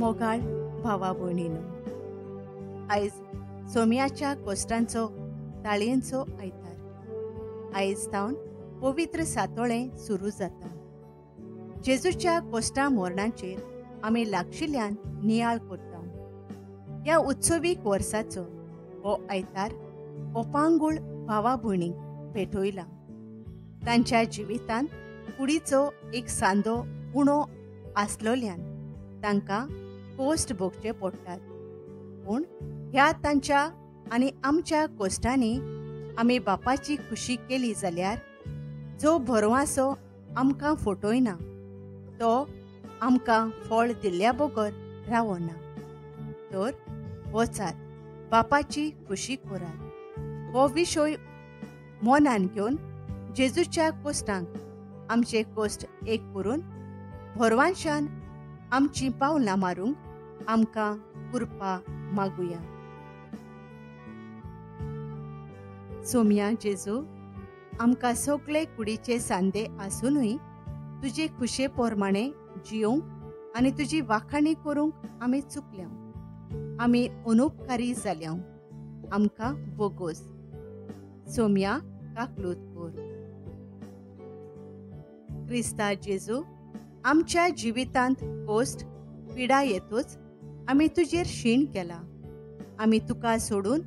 मोगाळ भावा भयणीनो, आयज सोम्याच्या कोश्टांचो ताळयेंचो आयतार. आयज थावन पवित्र सातोळें सुरू जाता. जेजूच्या कोश्टा मोरणाचेर आमी लागशिल्ल्यान नियाळ करता. ह्या उत्सवीक वर्साचो हो आयतार ओपांगूळ भावा भयणींक भेटयला. तांच्या जिवितांत कुडीचो एक सांदो उणो आसलोल्यान तांकां कोश्ट भोगचे पडटात. पूण ह्या तांच्या आनी आमच्या कोश्टांनी आमी बापाची खुशी केली जाल्यार जो भरवासो आमकां फटयना तो आमकां फळ दिल्ल्या बगर रावना. तर वचात, बापाची खुशी करात हो विशय मनान घेवन जेजूच्या कोश्टांक आमचे कोश्ट एक करून भरवानशान आमचीं पावलां मारूंक आमकां कृपा मागुया. सोम्या जेजू, आमकां सगळे कुडीचे सांदे आसुनूय तुजे खुशे प्रमाणे जियोंक आनी तुजी वाखाणी करूंक आमी चुकल्या. आमी अनुपकारी जाल्या. आमकां बोगोस. सोम्या काकलूत कर. क्रिस्ता जेजू, आमच्या जिवितांत कोश्ट पिडा येतूच आमी तुजेर शीण केला. आमी तुका सोडून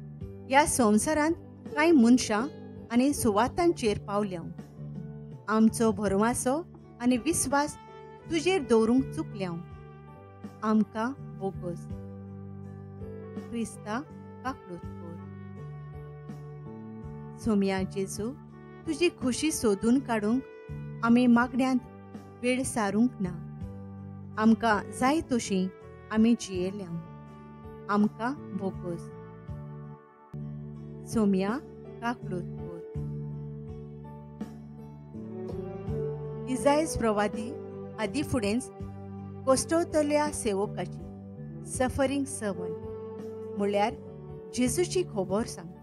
ह्या संवसारांत कांय मनशां आनी सुवातांचेर पावल्या. आमचो भरवासो आनी विस्वास तुजेर दवरूंक चुकल्या. आमकां बोगोस. क्रिस्ता काकलूत कर. सोम्या जेजू, तुजी खुशी सोदून काडूंक आमी मागण्यांत वेळ सारूंक ना. आमकां जाय तशी आमी जियेल्या. आमकां बोगोस. सोम्या काकलूत कर. इजायस प्रवादी आदी फुडेंच कोश्टवतल्या सेवकाची सफरींग सर्वंट म्हणल्यार जेजूची खबर सांगता.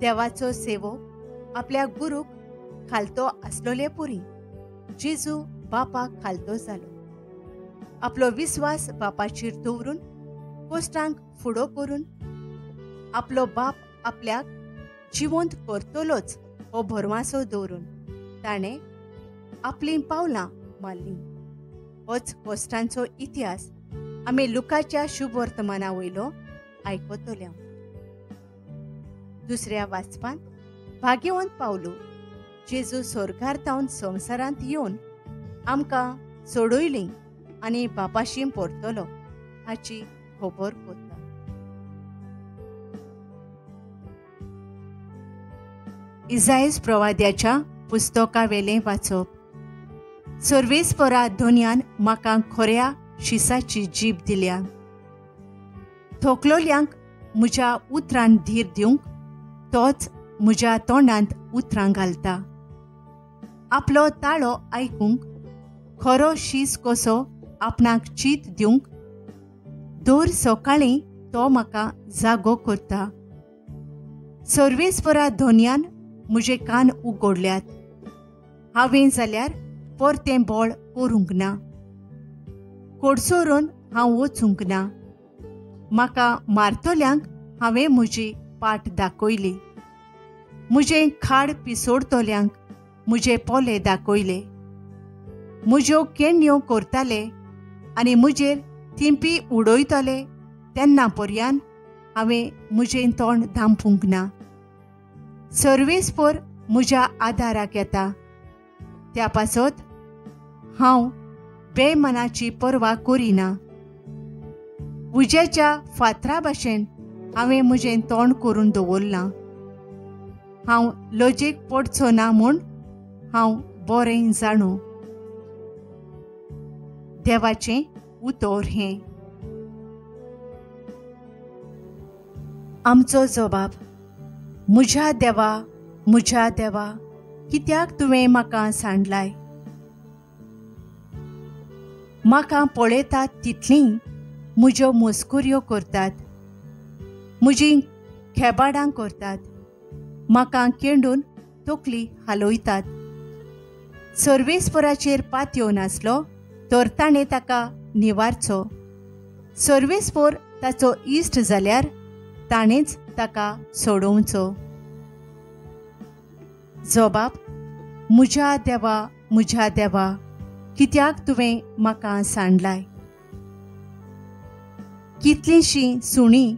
देवाचो सेवक आपल्या गुरूक खालतो आसलोले पुरी जेजू बापाक खालतो जालो. आपलो विस्वास बापाचेर दवरून कोश्टांक फुडो करून आपलो बाप आपल्याक जिवंत करतलोच हो भरवासो दवरून ताणें आपलीं पावलां मारलीं. होच कोश्टांचो इतिहास आमी लुकाच्या शुभवर्तमाना वयलो आयकतल्या. दुसऱ्या वाचपांत भाग्यवंत पावलो जेजू स्वर्गार थावन संवसारांत येवन आमकां सोडयली आनी बापाशी परतलो हाची खबर करता. इजायस प्रवाद्याच्या पुस्तकावेलें वाचप. सर्वेस्परा धोन्यान म्हाका खऱ्या शिसाची जीब दिल्या. थोकलोल्यांक म्हज्या उतरान धीर दिवंक तोच म्हज्या तोंडांत उतरां घालता. आपलो ताळो आयकूंक खरो शीस कसो आपणाक चीत दिवंक दर सकाळीं तो म्हाका जागो करता. सर्वेस्परा धोन्यान म्हजे कान उगडल्यात. हांवें जाल्यार परतें बळ करूंक ना. कोडसोरून हांव वचूंक ना. म्हाका मारतल्यांक हांवें म्हजी पाट दाखयली. म्हजें खाड पिसोडतल्यांक म्हजे पोले दाखयले. म्हज्यो केण्यो करताले आनी म्हजेर थिंपी उडयतले तेन्ना पर्यान हांवें म्हजें तोंड धांपूंक ना. सर्वेस्पर म्हज्या आदाराक येता. त्या पासत हांव बेमनाची पर्वा करिना. उज्याच्या फातरा भाशेन हांवें म्हजें तोंड करून दवरलां. हांव लजेक पडचो ना म्हूण हांव बरें जाणो. देवाचें उतर हें. आमचो जबाब. म्हज्या देवा, म्हज्या देवा, कित्याक तुवें म्हाका सांडलाय? म्हाका पळयतात तितलीं म्हज्यो मस्कुऱ्यो करतात, म्हजीं खेबाडां करतात, म्हाका केंडून तकली हालयतात. सर्वेस्पराचेर पातयो नासलो तर ताणें ताका निवारचो, सर्वेस्पोर ताचो इश्ट जाल्यार ताणेंच ताका सोडोवचो. जबाब, म्हज्या देवा, म्हज्या देवा, कित्याक तुवें म्हाका सांडलाय? कितलींशीं सुणीं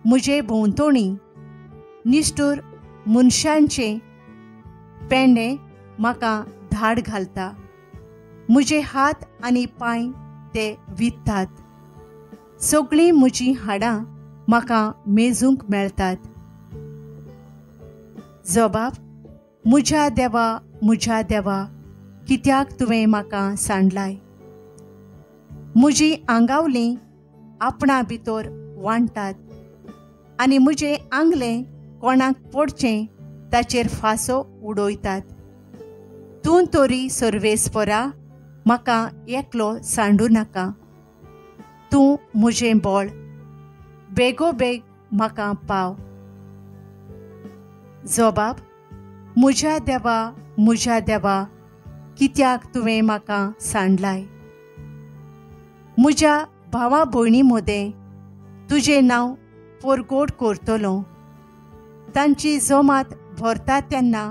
म्हजे भोंवतणी, निश्ठूर मनशांचें पेंडे म्हाका धाड घालता. म्हजे हात आनी पांय ते वित्तात. सगळीं म्हजीं हाडां म्हाका मेजूंक मेळटात. जबाब, म्हज्या देवा, म्हज्या देवा, कित्याक तुवें म्हाका सांडलाय? म्हजी आंगावलीं आपणा भितर वांट्टात आनी म्हजें आंगलें कोणाक पडचें ताचेर फांसो उडयतात. तूं तरी सर्वेस्परा म्हाका एकलो सांडू नाका. तूं म्हजें बळ, बेगोबेग म्हाका पाव. जबाब, म्हज्या देवा, म्हज्या देवा, कित्याक तुवें म्हाका सांडलाय? म्हज्या भावा भयणी मदें तुजें नांव परगोट करतलो. तांची जमात भरता तेन्ना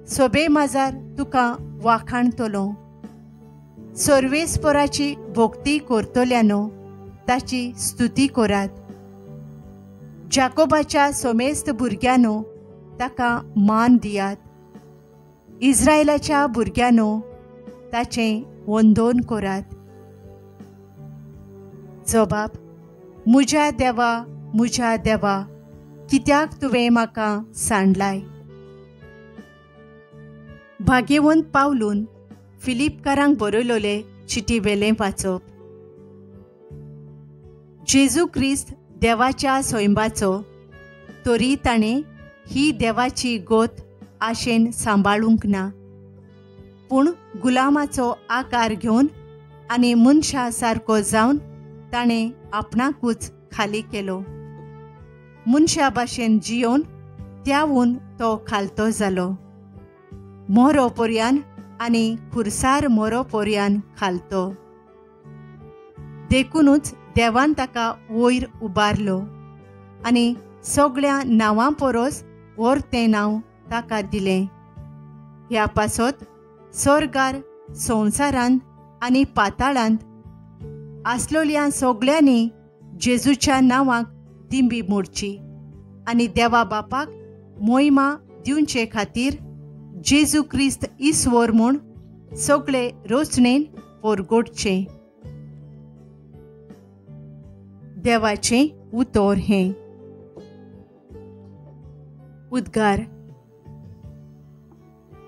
सोबे माजार तुका वाखाणतलो. सर्वेस्पराची भक्ती करतल्यानो ताची स्तुती करात. जाकोबाच्या समेस्त भुरग्यांनो ताका मान दियात. इस्रायलाच्या भुरग्यांनो ताचें वंदन करात. जबाब, म्हज्या देवा, म्हज्या देवा, कित्याक तुवें म्हाका सांडलाय? भाग्यवंत पावलून फिलिपकारांक बरयलोले चिटी वेलें वाचप. जेजू क्रिस्त देवाच्या सोयंबाचो, तरी ताणें ही देवाची गोत आशेन सांबाळूंक ना, पूण गुलामाचो आकार घेवन आनी मनशा सारको जावन ताणें आपणाकूच खाली केलो. मनशा भाशेन जियोवन त्यावून तो खालतो जालो. मोरो पोरयान आनी खुरसार मोरो पोरयान खालतो. देखुनूच देवान ताका वयर उबारलो आनी सगळ्या नांवां परस व्हर तें नांव ताका दिलें. ह्या पासत सोर्गार, संवसारांत आनी पाताळांत आसलोल्या सगळ्यांनी जेजूच्या नांवाक दिंबी मोडची आनी देवा बापाक मोहिमा दिवचे खातीर जेजू क्रिस्त ईश्वर म्हूण सगळे रोचणेन पोरगोटचें. देवाचें उतर हें. उद्गार.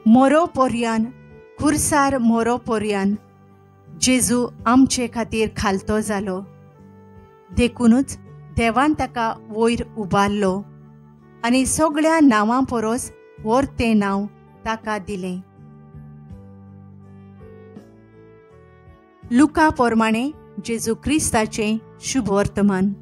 मोरो पोरयान, खुरसार मोरो पोरयान जेजू आमचे खातीर खालतो जालो. देखुनूच देवान ताका वयर उबारलो आनी सगळ्या नांवां परस व्हर तें नांव ताका दिलें. लुका प्रमाणे जेजू क्रिस्ताचें शुभवर्तमान.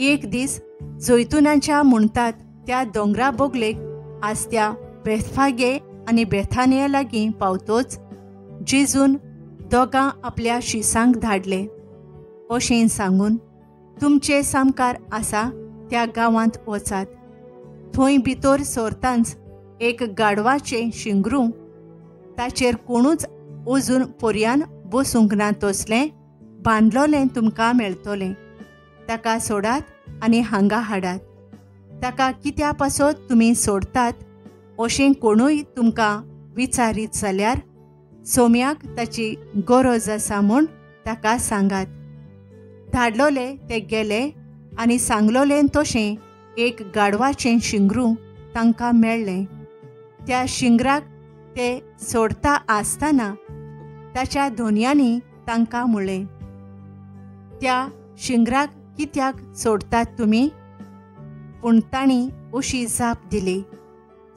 एक दीस जैतुनाच्या म्हणटात त्या दोंगरा बोगलेक आसत्या बेथफागे आनी बेथानिया लागीं पावतोच जेजून दोगां आपल्या शिसांक धाडले अशें सांगून, तुमचे सामकार आसा त्या गांवांत वचात. थंय भितर सरतांच एक गाडवाचें शिंगरूं, ताचेर कोणूच अजून पोरयान बसूंक ना तसलें बांदलोलें तुमकां मेळटलें. ताका सोडात आनी हांगा हाडात. ताका कित्या पासत तुमी सोडतात अशें कोणूय तुमकां विचारीत जाल्यार सोम्याक ताची गरज आसा म्हूण ताका सांगात. धाडलोले ते गेले आनी सांगलोलें तशें एक गाडवाचें शिंगरूं तांकां मेळ्ळें. त्या शिंगराक ते सोडता आसतना ताच्या धोनयांनी तांकां म्हणलें, त्या शिंगराक कित्याक सोडतात तुमी? पूण तांणी अशी जाप दिली,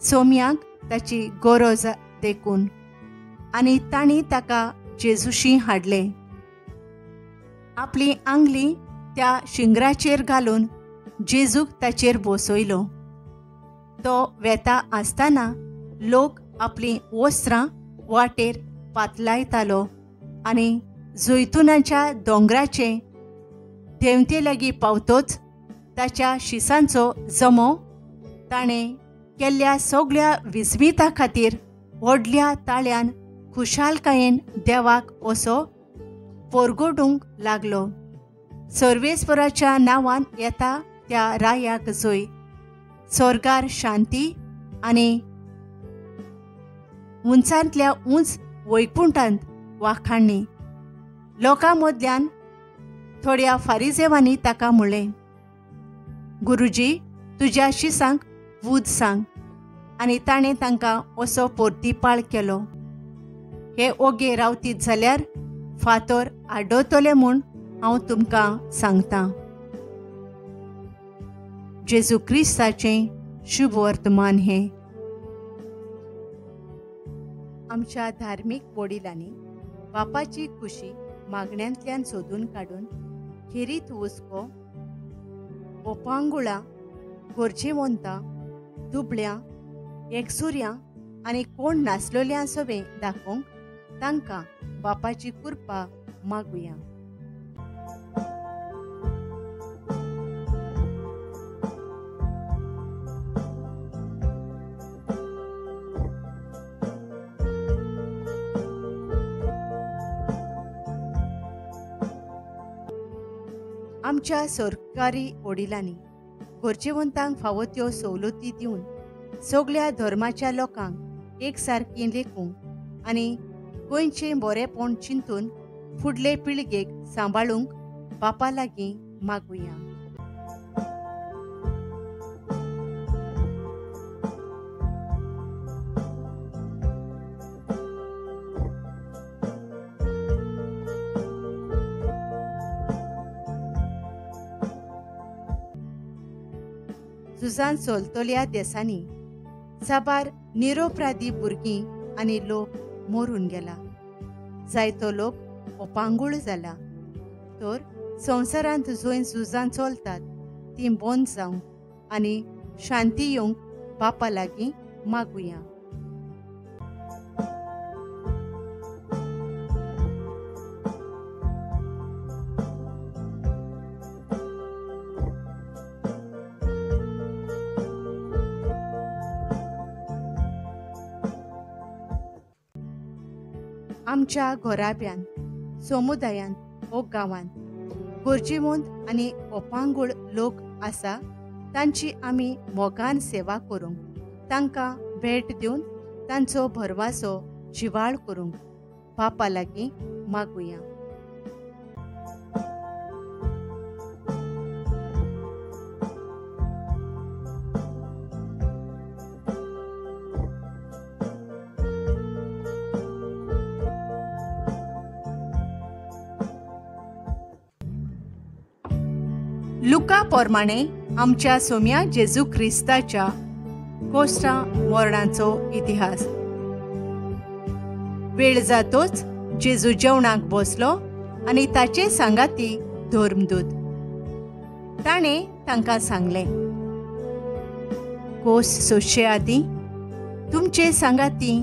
सोम्याक ताची गरज देखून. आनी तांणी ताका जेजूशी हाडलें. आपली आंगली त्या शिंगराचेर घालून जेजूक ताचेर बसयलो. तो वेता आसतना लोक आपलीं वस्त्रां वाटेर पातलायतालो आनी जैतुनाच्या दोंगराचे देंवते लागीं पावतोच ताच्या शिसांचो जमो ताणें केल्ल्या सगळ्या विस्मिता खातीर व्हडल्या ताळ्यान खुशालकायेन देवाक असो पोरगोडूंक लागलो, सर्वेस्पराच्या नांवान येता त्या रायाक जोय, स्वर्गार शांती आनी उंचांतल्या उंच वैकुंठांत वाखाणणी. लोकां मदल्यान थोड्या फारिजेवांनी ताका म्हणलें, गुरुजी, तुज्या शिसांक वूद सांग. आनी ताणें तांकां असो पोर्तिपाळ केलो, हे ओगे रावतीत जाल्यार फातोर आडवतले म्हूण हांव तुमकां सांगतां. जेजू क्रिस्ताचें शुभ वर्तमान हें. आमच्या धार्मीक वडिलांनी बापाची खुशी मागण्यांतल्यान सोदून काडून खेरीत हुस्को, ओपांगुळां, गरजेवंतां, दुबळ्यां, एकसुऱ्यां आनी कोण नासलेल्यां सवें दाखोवंक तांकां बापाची कृपा मागुया. आमच्या सरकारी वडिलांनी गरजेवंतांक फावो त्यो सवलती दिवन सगळ्या धर्माच्या लोकांक एकसारकी लेखूंक आनी गोंयचें बरेंपण चिंतून फुडले पिळगेक सांबाळूंक बापा लागीं मागुया. झुजान चलतल्या देसांनी साबार निरोपराधी भुरगीं आनी लोक मरून गेला, जायतो लोक अपांगूळ जाला. तर संवसारांत जंय झुजां चलतात तीं बंद जावंक आनी शांती येवंक बापा लागीं मागुया. आमच्या घराब्यांत, समुदायांत वो गांवांत गरजेवंत आनी अपांगूळ लोक आसा तांची आमी मोगान सेवा करूंक, तांकां भेट दिवन तांचो भरवासो जिवाळ करूंक बापा लागीं मागुया. लुका प्रमाणे आमच्या सोम्या जेजू क्रिस्ताच्या कोस्टा मरणाचो इतिहास. वेळ जातोच जेजू जेवणाक बसलो आनी ताचे सांगाती धर्मदूत. ताणें तांकां सांगलें, कोस सोंसचे आदीं तुमचे सांगाती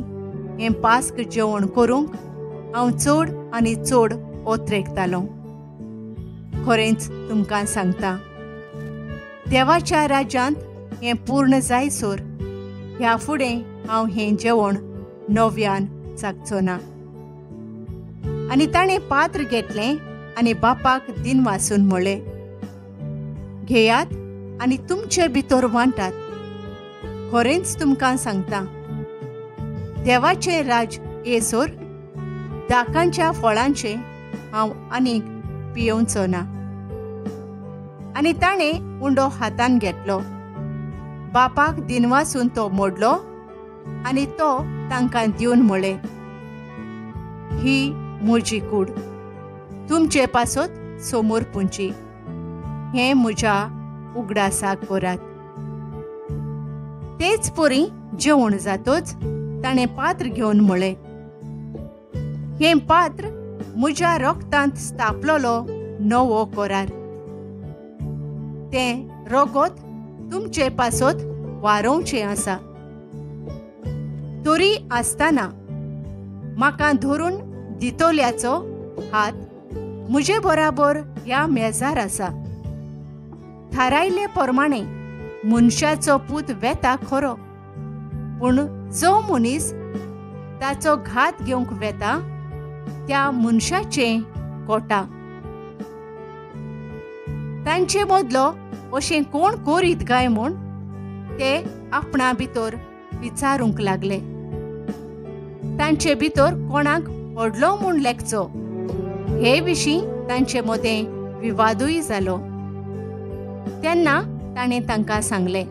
हें पास्क जेवण करूंक हांव चड आनी चड ओत्रेकतालों. खरेंच तुमकां सांगता, देवाच्या राज्यांत हें पूर्ण जायसर ह्या फुडें हांव हें जेवण नव्यान चाखचो ना. आनी ताणें पात्र घेतलें आनी बापाक दिनवासून म्हळें, घेयात आनी तुमचे भितर वांटात. खरेंच तुमकां सांगता, देवाचें राज्य येसर दाकांच्या फळांचें हांव आनीक पियोवचो ना. आनी ताणें उंडो हातान घेतलो, बापाक दिनवासून तो मोडलो आनी तो तांकां दिवन म्हळें, ही म्हजी कूड, तुमचे पासत समोर पुंची, हें म्हज्या उगडासाक करात. तेच परी जेवण जातोच ताणें पात्र घेवन म्हळें, हें पात्र म्हज्या रक्तांत स्थापलेलो नवो करार, तें रगत तुमचे पासत वारोवचें आसा. तरी आसतना म्हाका धरून दितोल्याचो हात म्हजे बराबर ह्या मेजार आसा. थारायले प्रमाणे मनशाचो पूत वेता खरो, पूण जो मनीस ताचो घात घेवंक वेता त्या मनशाचें कोटा. तांचे मदलो अशें कोण करीत काय म्हूण ते आपणा भितर विचारूंक लागले. तांचे भितर कोणाक व्हडलो म्हूण लेखचो हे विशीं तांचे मदें विवादूय जालो. तेन्ना ताणें तांकां सांगलें,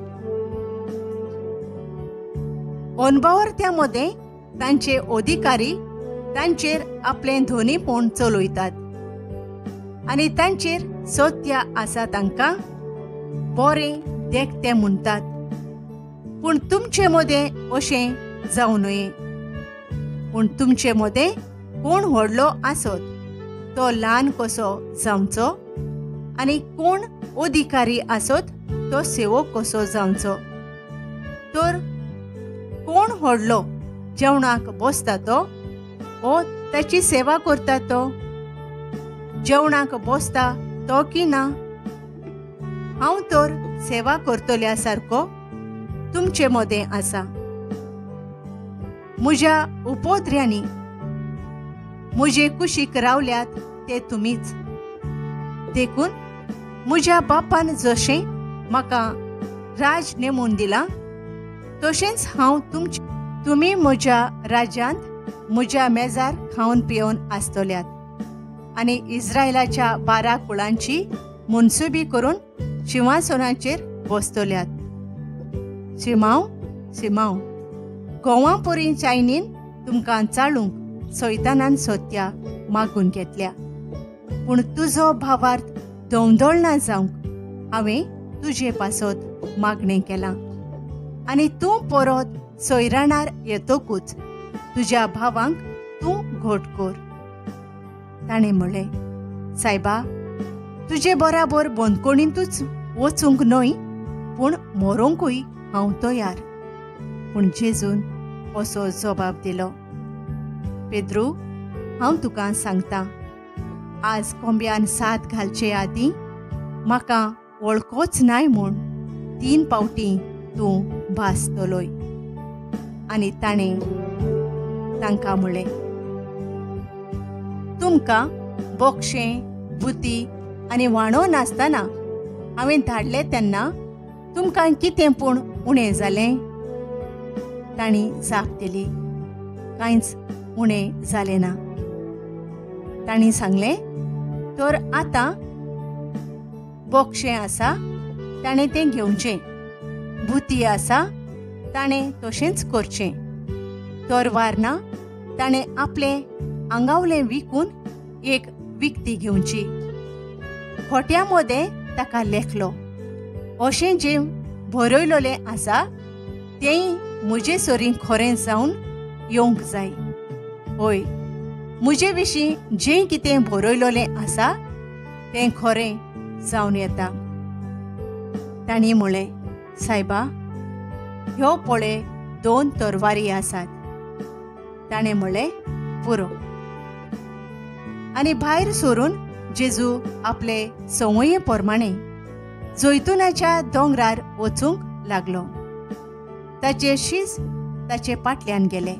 अनभावर्त्या मदें तांचे अधिकारी तांचेर आपलें धोनीपण चलयतात आनी तांचेर सत्य आसा तांकां बरें देखते म्हणटात, पूण तुमचे मदें अशें जावं नये. पूण तुमचे मदें कोण व्हडलो आसत तो ल्हान कसो जावचो आनी कोण अधिकारी आसत तो सेवक कसो जावचो. तर कोण व्हडलो जेवणाक बसता तो ओ ताची सेवा करता तो? जेवणाक बसता तो की ना? हांव तर सेवा करतल्या सारको तुमचे मदें आसा. म्हज्या उपद्र्यांनी म्हजे कुशीक रावल्यात ते तुमीच. देखून म्हज्या बापान जशें म्हाका राज नेमून दिलां तशेंच हांव तुमी म्हज्या राज्यांत म्हज्या मेजार खावन पिवन आसतल्यात आनी इस्रायलाच्या 12 कुळांची मनसुबी करून शिंवासनाचेर बसतल्यात. शिमांव शिमांव, गोवांपोरी चायनीन तुमकां चाळूंक सैतानान सत्या मागून घेतल्या, पूण तुजो भावार्थ धवधळना जावंक हांवें तुजे पासत मागणें केलां. आनी तूं परत सोयराणार येतकूच तुज्या भावांक तूं घट कर. ताणें म्हणलें, सायबा, तुजे बराबर बंदखणींतूच वचूंक न्हय पूण मरोंकूय हांव तयार. पूण जेजून असो जबाब दिलो, पेद्रू, हांव तुका सांगता, आज कोंब्यान साद घालचे आदीं म्हाका वळखोच नाय म्हूण 3 पावटी तूं भासतलोय. आनी ताणें तांकां म्हणलें, तुमकां बोक्षें, बुती आनी व्हाणो नासतना हांवें धाडलें तेन्ना तुमकां कितें पूण उणें जालें? तांणी जाप दिली, कांयच उणें जालें ना. तांणी सांगलें, तर आतां बोक्षें आसा ताणें तें घेवचें, बुती आसा ताणें तशेंच करचें, तरवार ना ताणें आपलें आंगावलें विकून एक विकती घेवची. खोट्या मदें ताका लेखलो, अशें जें बरयलोलें आसा तेंय म्हजे सरीं खरें जावन येवंक जाय. हय, म्हजे विशीं जें कितें बरयलोलें आसा तें खरें जावन येता. तांणी म्हणलें, सायबा, ह्यो पळय 2 तरवारी आसात. ताणें म्हणलें, पुरो. आनी भायर सरून जेजू आपले संवये प्रमाणे जैतुनाच्या दोंगरार वचूंक लागलो. ताचे शीस ताचे फाटल्यान गेले.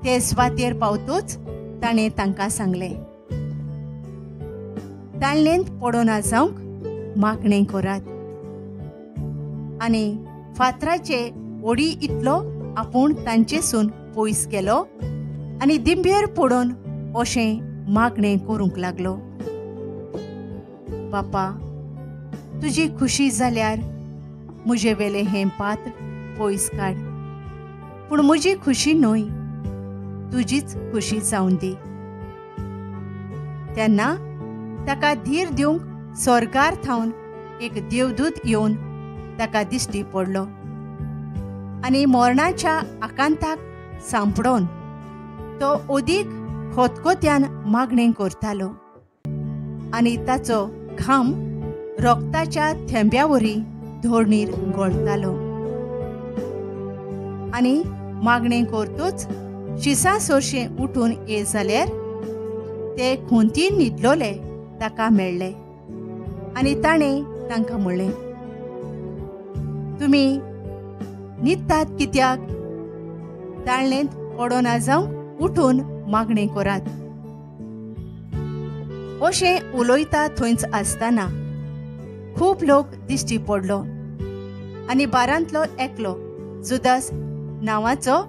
ते सुवातेर पावतूच ताणें तांकां सांगलें, ताळणेंत पडना जावंक मागणें करात. आनी फातराचे ओडी इतलो आपूण तांचेसून पयस गेलो आनी दिंबेर पडून अशें मागणें करूंक लागलो, बापा, तुजी खुशी जाल्यार म्हजे वेलें हें पात्र पयस काड, पूण म्हजी खुशी न्हय, तुजीच खुशी जावन दी. तेन्ना ताका धीर दिवंक स्वर्गार थावन एक देवदूत येवन ताका दिश्टी पडलो आनी मरणाच्या आकांताक सांपडोवन तो अदीक खोतखोत्यान मागणें करतालो आनी ताचो घाम रोगताच्या थेंब्यावरी धोरणीर गळटालो. आनी मागणें करतूच शिसा सोरशें उठून ये जाल्यार ते खुंतीन न्हिदलोले ताका मेळ्ळे आनी ताणें तांकां म्हणलें, तुमी न्हिदतात कित्याक? ताळणेंत पडोना जावंक उठून मागणें करात. अशें उलयता थंयच आसतना खूब लोक दिश्टी पडलो आनी बारांतलो एकलो जुदास नांवाचो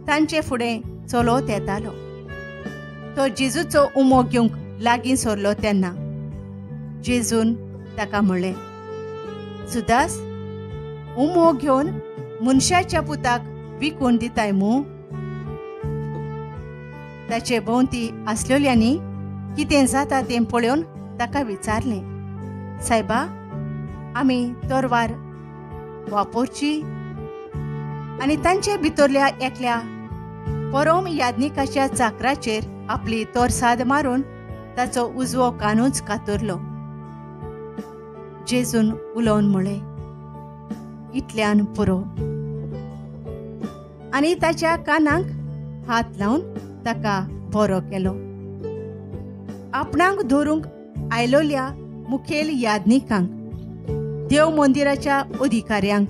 तांचे फुडें चलत येतालो. तो जेजूचो उमो घेवंक लागीं सरलो तेन्ना जेजून ताका म्हणलें, जुदास, उमो घेवन मनशाच्या पुताक विकून दिताय मू? ताचे भोंवती आसलेल्यांनी कितें जाता तें पळोवन ताका विचारलें, सायबा, आमी तरवार वापरची? आनी तांचे भितरल्या एकल्या परोम याज्ञिकाच्या चाकराचेर आपली तरसाद मारून ताचो उजवो कानूच कातरलो. जेजून उलोवन म्हळें, इतल्यान पुरो. आनी ताच्या कानाक हात लावन ताका बरो केलो. आपणाक धरूंक आयलोल्या मुखेल याज्ञिकांक, देव मंदिराच्या अधिकाऱ्यांक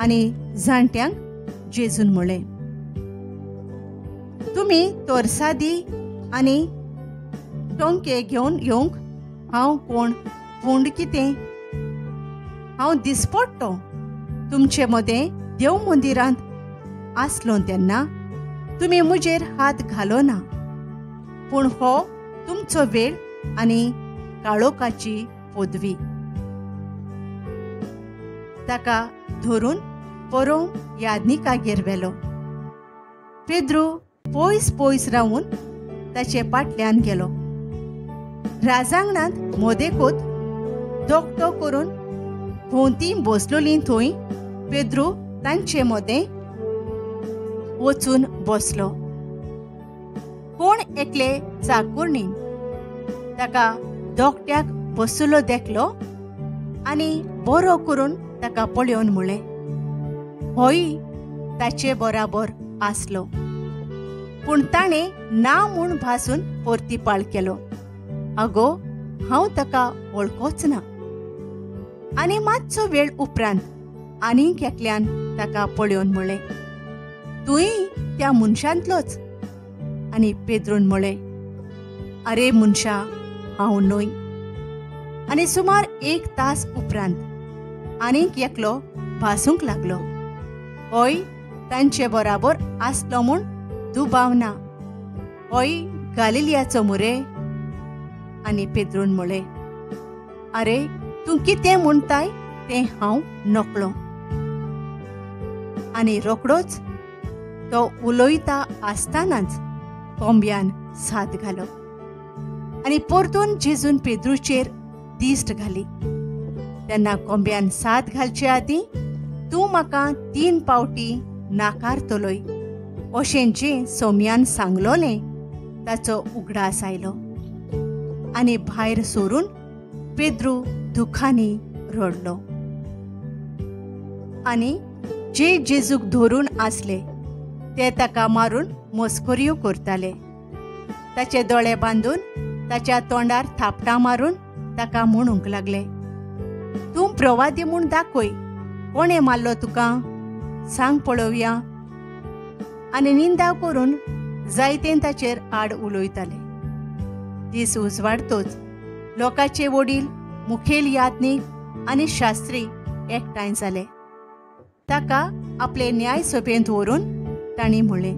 आनी जाणट्यांक जेजून म्हळें, तुमी तरसादी आनी टोंके घेवन येवंक हांव कोण पूण कितें? हांव दिसपडटो तुमचे मदें देव मंदिरांत आसलो तेन्ना तुमी म्हजेर हात घालो ना, पूण हो तुमचो वेळ आनी काळोखाची पदवी. ताका धरून परोम याज्ञिकागेर व्हेलो. पेद्रू पयस पयस रावून ताचे फाटल्यान गेलो. राजांगणांत मोदेकोत दोकटो करून भोंवती बसलोली थंय पेद्रू तांचे मदें वचून बसलो. कोण एकले चाकुरणीन ताका दोकट्याक बसलो देखलो आनी बरो करून ताका पळोवन म्हळें, होय ताचे बराबर आसलो. पूण ताणें ना म्हूण भासून परतीपाळ केलो, आगो, हांव ताका वळखोच ना. आनी मातसो वेळ उपरांत आनीक एकल्यान ताका पळोवन म्हळें, तूंय त्या मनशांतलोच. आनी पेद्रून म्हळें, आरे मनशा, हांव न्हय. आनी सुमार 1 तास उपरांत आनीक एकलो भासूंक लागलो, होय तांचे बराबर आसलो म्हूण दुबाव ना, होय गालिलियाचो मुरे. आनी पेद्रून म्हळें, आरे, तूं कितें म्हणटाय तें हांव नकळो. आनी रोखडोच तो उलयता आसतनाच कोंब्यान साद घालो आनी परतून जेजून पेद्रूचेर दिश्ट घाली. तेन्ना कोंब्यान साद घालचे आदीं तूं म्हाका 3 पावटी नाकारतलोय अशें जें सोम्यान सांगलोलें ताचो उगडास आयलो आनी भायर सरून पेद्रू दुखांनी रडलो. आनी जे जेजूक धरून आसले ते ताका मारून मस्कऱ्यो करताले. ताचे दोळे बांदून ताच्या तोंडार थापटां मारून ताका म्हणूंक लागले, तूं प्रवादी म्हूण दाखय, कोणें मारलो तुका, सांग पळोवया. आनी निंदा करून जायते ताचेर आड उलयताले. दीस उजवाडतोच लोकांचे वडील, मुखेल याज्ञीक आनी शास्त्री एकठांय जाले. ताका आपले न्याय सभेंत व्हरून तांणी म्हणलें,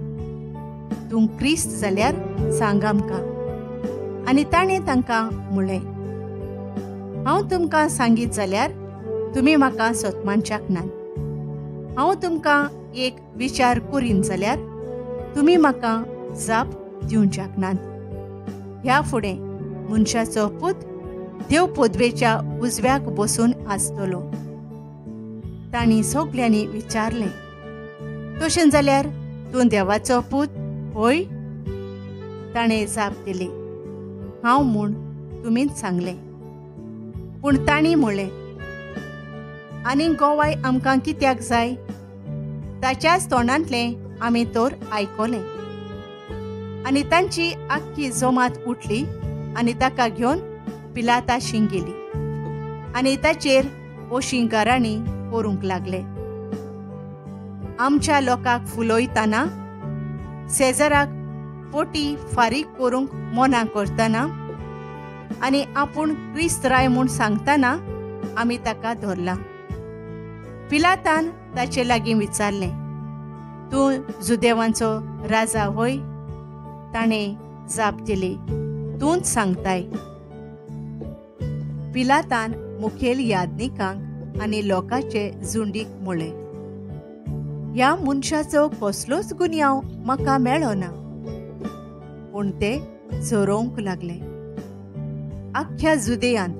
तूं क्रिस्त जाल्यार सांग आमकां. आनी ताणें तांकां म्हणलें, हांव तुमकां सांगीत जाल्यार तुमी म्हाका सतमानच्याक नात. हांव तुमकां एक विचार करीन जाल्यार तुमी म्हाका जाप दिवच्याक नात. ह्या फुडें मनशाचो पूत देव पदवेच्या उजव्याक बसून आसतलो. तांणी सगल्यांनी विचारलें, तशें जाल्यार तूं देवाचो पूत होय? ताणें जाप दिली, हांव म्हूण तुमीच सांगलें. पूण तांणी म्हणलें, आनी गोवाय आमकां कित्याक जाय? ताच्याच तोंडांतलें आमी तर आयकलें. आनी तांची आख्खी जमात उठली आनी ताका घेवन पिलाताशी गेली आनी ताचेर ओशी गाराणी करूंक लागले. आमच्या लोकांक फुलयतना, सेजराक पोटी फारीक करूंक मना करतना आनी आपूण क्रिस्त राय म्हूण सांगतना आमी ताका धरला. पिलातान ताचे लागीं विचारलें, तूं जुदेवांचो राजा व्हय? ताणें जाप दिली, तूंच सांगताय. पिलातान मुखेल याज्ञिकांक आनी लोकांचे झुंडीक म्हळें, ह्या मनशाचो कसलोच गुन्यांव म्हाका मेळ्ळो ना. पूण ते झरोवंक लागले. आख्ख्या जुदेयांत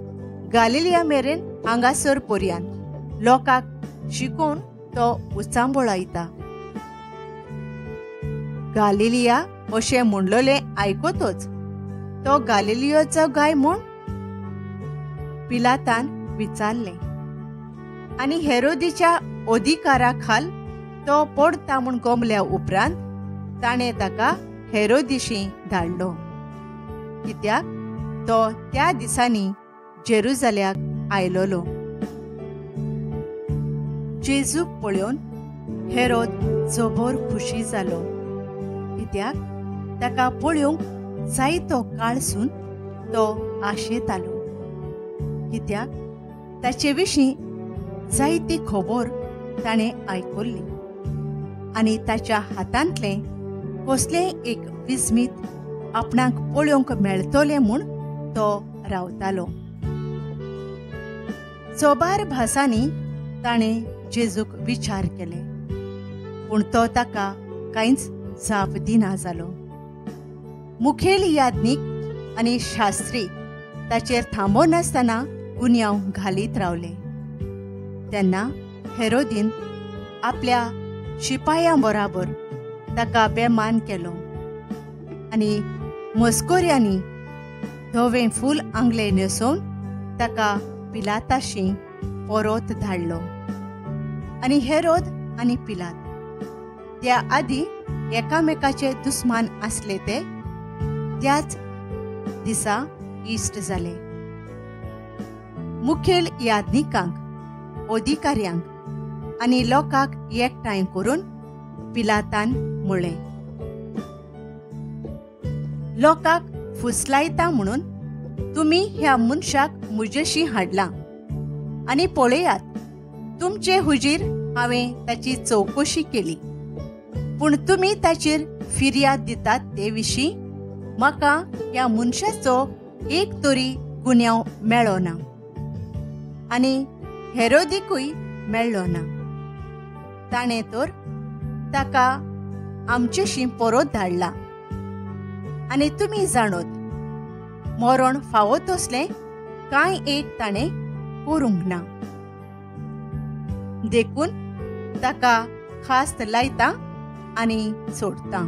गालिलिया मेरेन हांगासर पर्यांत लोकांक शिकोवन तो उचांबळायता. गालिलिया अशें म्हणलोलें आयकतच तो गालिलियोचो गाय म्हूण पिलातान विचारलें आनी हेरोदीच्या अधिकारा खाल तो पडता म्हूण गोमल्या उपरांत ताणें ताका हेरोदीशी धाडलो, कित्याक तो त्या दिसांनी जेरुजाल्याक आयलोलो. जेजूक पळोवन हेरोद जबर खुशी जालो, कित्याक ताका पळोवंक जायतो काळसून तो आशेतालो, कित्याक ताचे विशीं जायती खबर ताणें आयकल्ली आनी ताच्या हातांतलें कसलेंय एक विस्मीत आपणाक पळोवंक मेळटलें म्हूण तो रावतालो. चोबार भासांनी ताणें जेजूक विचार केले, पूण तो ताका कांयच जाप दिना जालो. मुखेल याज्ञीक आनी शास्त्री ताचेर थांबनासतना गुन्यांव घालीत रावले. तेन्ना हेरोदीन आपल्या शिपायां बराबर ताका बेमान केलो आनी मस्कोऱ्यांनी धवें फूल आंगले न्हेसोवन ताका पिलाताशी परत धाडलो. आनी हेरोद आनी पिलात त्या आदीं एकामेकाचे दुस्मान आसले ते त्याच दिसा इश्ट जाले. मुखेल याज्ञिकांक, अधिकाऱ्यांक आनी लोकांक एकठांय करून पिलातान म्हळें, लोकांक फुसलायता म्हणून तुमी ह्या मनशाक म्हजेशी हाडला आनी पळयात, तुमचे हुजीर हांवें ताची चवकशी केली, पूण तुमी ताचेर फिर्याद दितात ते विशीं म्हाका ह्या मनशाचो एक तरी गुन्यांव मेळ्ळो ना आनी हेरोदीकूय मेळ्ळो ना. ताणें तर ताका आमचेशी परत धाडला आनी तुमी जाणत मरण फावो तसलें कांय एक ताणें करूंक ना, देखून ताका खास्त लायता आनी सोडटा.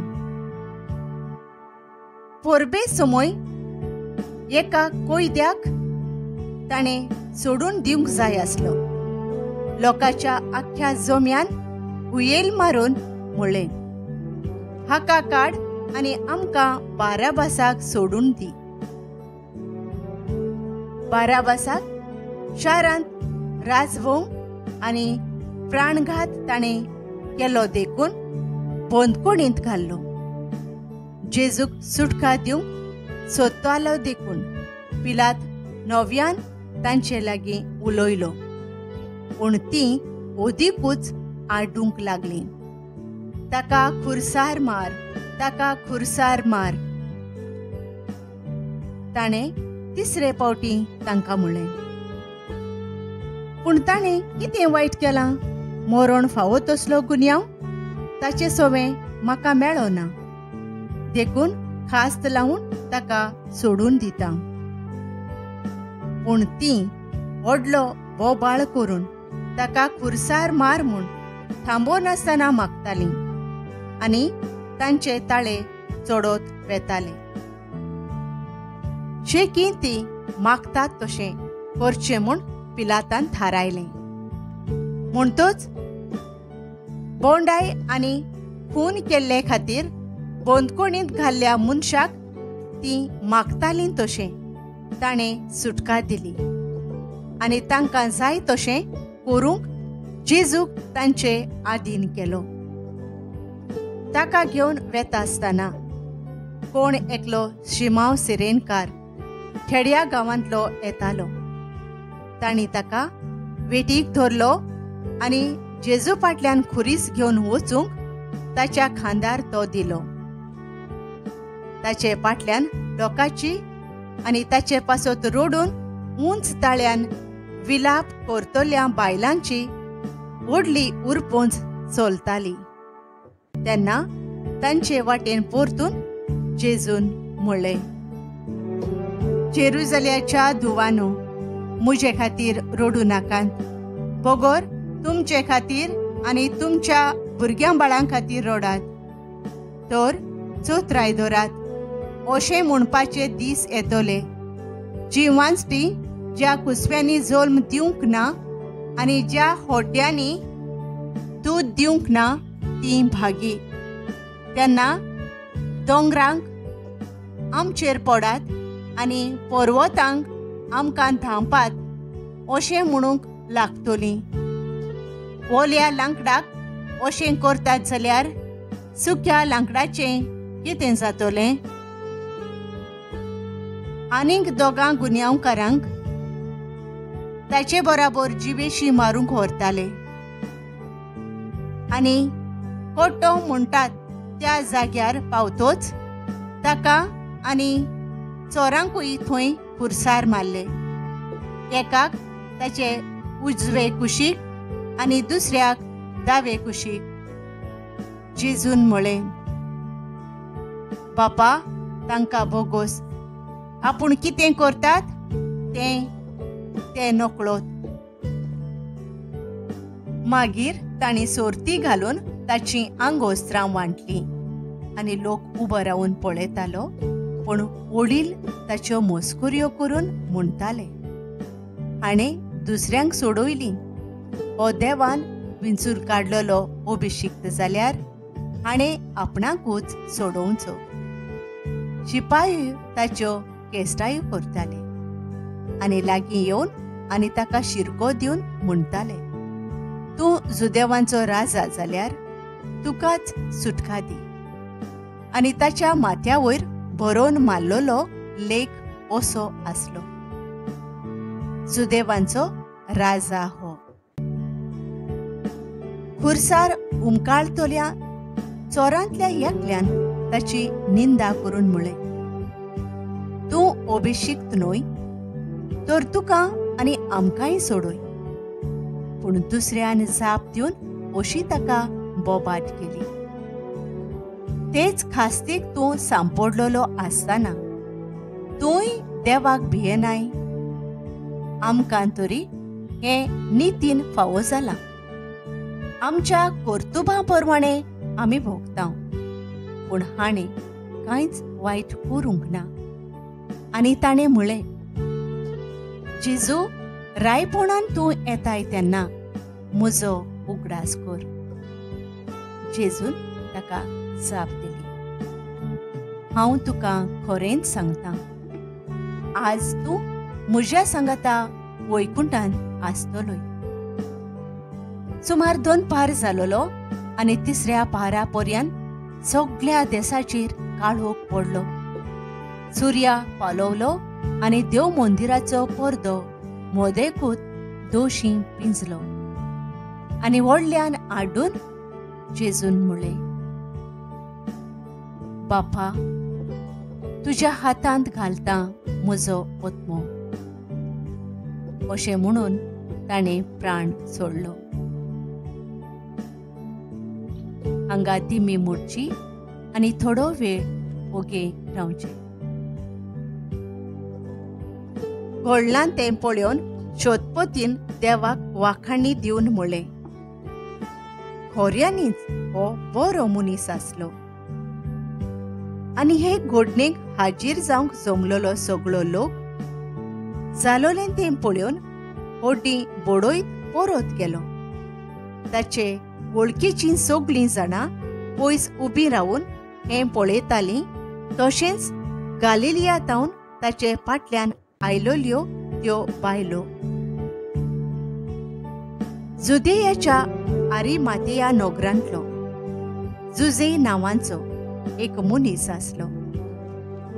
परबे समय एका कोयद्याक ताणें सोडून दिवंक जाय आसलो. लोकांच्या आख्ख्या जम्यान हुयेल मारून म्हणलें, हाका काड आनी आमकां बाराबासाक सोडून दी. बाराबासाक शारांत राजवंक आनी प्राणघात ताणें केलो देखून बंदखणींत घाल्लो. जेजूक सुटका दिवंक सोदतालो देखून पिलात नव्यान तांचे लागीं उलयलो, पूण तीं अदिकूच आड्डूंक लागलीं, ताका खुरसार मार, ताका खुरसार मार. ताणें तिसरे पावटी तांकां म्हणलें, पूण ताणें कितें वायट केलां? मरण फावो तसलो गुन्यांव ताचे सवें म्हाका मेळ्ळो ना, देखून खास्त लावन ताका सोडून दिता. पूण तीं व्हडलो बोबाळ करून ताका खुरसार मार म्हूण थांबोनासतना मागतालीं आनी तांचे ताळे चडत वेताले. शेकीं तीं मागतात तशें करचें म्हूण पिलातान थारायलें. म्हणटच बोंडाय आनी खून केल्ले खातीर बंदखणींत घाल्ल्या मनशाक तीं मागतालीं तशें ताणें सुटका दिली आनी तांकां जाय तशें करूंक जेजूक तांचे आदीन केलो. ताका घेवन वेता आसतना कोण एकलो शिमाव सिरेनकार खेड्या गांवांतलो येतालो. तांणी ताका वेटीक धरलो आनी जेजू फाटल्यान खुरीस घेवन वचूंक ताच्या खांदार तो दिलो. ताचे फाटल्यान लोकांची आनी ताचे पासत रडून उंच ताळ्यान विलाप करतल्या बायलांची व्हडली उरपोंज चलताली. तेन्ना तांचे वाटेन परतून जेजून म्हणलें, जेरुजल्याच्या धुवानो, म्हजे खातीर रडूं नाकात, बगर तुमचे खातीर आनी तुमच्या भुरग्यां बाळां खातीर रडात. तर चोत्राय धरात, अशें म्हणपाचे दीस येतले, जी वांचटी ज्या कुसव्यांनी जल्म दिवंक ना आनी ज्या होड्यांनी दूद दिवंक ना ती भागी. तेन्ना दोंगरांक आमचेर पडात आनी पर्वतांक आमकां धांपात अशें म्हणूंक लागतलीं. ओल्या लांकडाक अशें करतात जाल्यार सुक्या लांकडाचें कितें जातलें? आनीक दोगां गुन्यांवकारांक ताचे बराबर जिवेशी मारूंक व्हरताले आनी कोट्टो म्हणटात त्या जाग्यार पावतोच ताका आनी चोरांकूय थंय खुर्सार मारले. एकाक ताचे उजवे कुशीक आनी दुसऱ्याक दावे कुशीक. जेजून म्हळें, बापा, तांकां भोगोस, आपूण कितें करतात तें ते नकळत. मागीर तांणी सोर्ती घालून ताची आंगोस्त्रां वांटलीं आनी लोक उबो रावन पळयतालो, पूण वडील ताच्यो मस्कुऱ्यो करून म्हणटाले, हाणें दुसऱ्यांक सोडयलीं, हो देवान विंचून काडलेलो अभिशिक्त जाल्यार हाणें आपणाकूच सोडोवचो. शिपायूय ताच्यो केस्टायो करताले आनी लागीं येवन आनी ताका शिरको दिवन म्हणटाले, तूं जुदेवांचो राजा जाल्यार तुकाच सुटका दी. आनी ताच्या माथ्या वयर बरोवन मारलेलो लेख असो आसलो, जुदेवांचो राजा हो. खुर्सार उमकाळतल्या चोरांतल्या एकल्यान ताची निंदा करून म्हळें, तूं अभिशिक्त न्हय तर तुका आनी आमकांय सोडय. पूण दुसऱ्यान जाप दिवन अशी ताका बोबाट केली, तेच खास्तीक तूं सांपडलेलो आसतना तूंय देवाक भियेनाय? आमकां तरी हें नितीन फावो जालां, आमच्या कर्तुबां प्रमाणे आमी भोगता, पूण हाणें कांयच वायट करूंक ना. आनी ताणें म्हळें, जेजू, रायपणान तूं येताय तेन्ना म्हजो उगडास कर. जेजून ताका जाप दिली, हांव तुका खरेंच सांगता, आज तूं म्हज्या सांगाता वैकुंठान आसतलोय. सुमार 2 पार जालोलो आनी तिसऱ्या पारा पर्यंत सगळ्या देसाचेर काळोख पडलो. सुर्या पालवलो आनी देव मंदिराचो पडदो मोदेकूच दोशी पिंजलो आनी व्हडल्यान आड्डून जेजून म्हळें, बापा, तुज्या हातांत घालता म्हजो आत्मो. अशें म्हणून ताणें प्राण सोडलो. हांगा दिमी मोडची आनी थोडो वेळ ओगे रावचें. घडलां तें पळोवन शोधपतीन देवाक वाखाणी दिवन म्हळें, खऱ्यांनीच हो बरो मनीस आसलो. आनी हे घडणेक हाजीर जावंक जमलेलो सगळो लोक जालोलें तें पळोवन होडी बडयत परत गेलो. ताचे वळखीचीं सगळीं जाणां पयस उबीं रावन हें पळयतालीं, तशेंच गालिलिया तावन ताचे फाटल्यान आयलोल्यो त्यो बायलो. जुदेयाच्या आरिमातिया नोगरांतलो जुजे नांवांचो एक मनीस आसलो.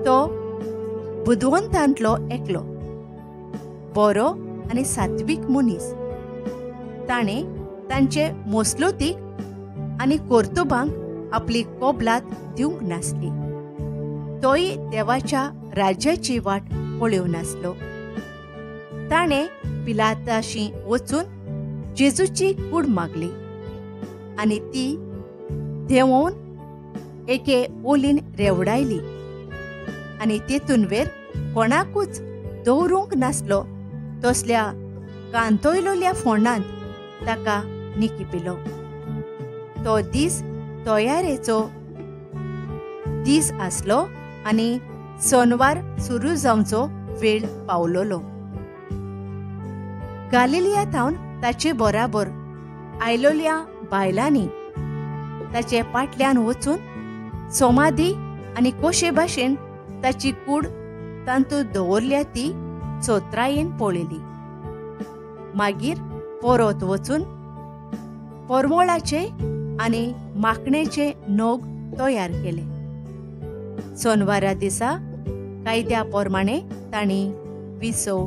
तो बुदवंतांतलो एकलो, बरो आनी सात्वीक मनीस. ताणें तांचे मोसलोतीक आनी कर्तुबांक आपली कोबलात दिवंक नासली. तोय देवाच्या राज्याची वाट पळोवन आसलो. ताणें पिलाताशी वचून जेजूची कूड मागली आनी ती देंवोवन एके ओलीन रेवडायली आनी तेतून वेर कोणाकूच दवरूंक नासलो तसल्या कांतोयलोल्या फोंडांत ताका निकिपिलो. तो दीस तयारेचो दीस आसलो आनी सोनवार सुरू जावचो वेळ पावलोलो. गालिलिया थावन ताचे बराबर आयलोल्या बायलांनी ताचे पाटल्यान वचून सोमाधी आनी कोशे भाशेन ताची कूड तांतूत दवरल्या ती चोत्रायेन पळयली. मागीर परत वचून परमोळाचे आनी माकणेचे नग तयार केले. सोनवारा दिसा कायद्या प्रमाणे तांणी विसव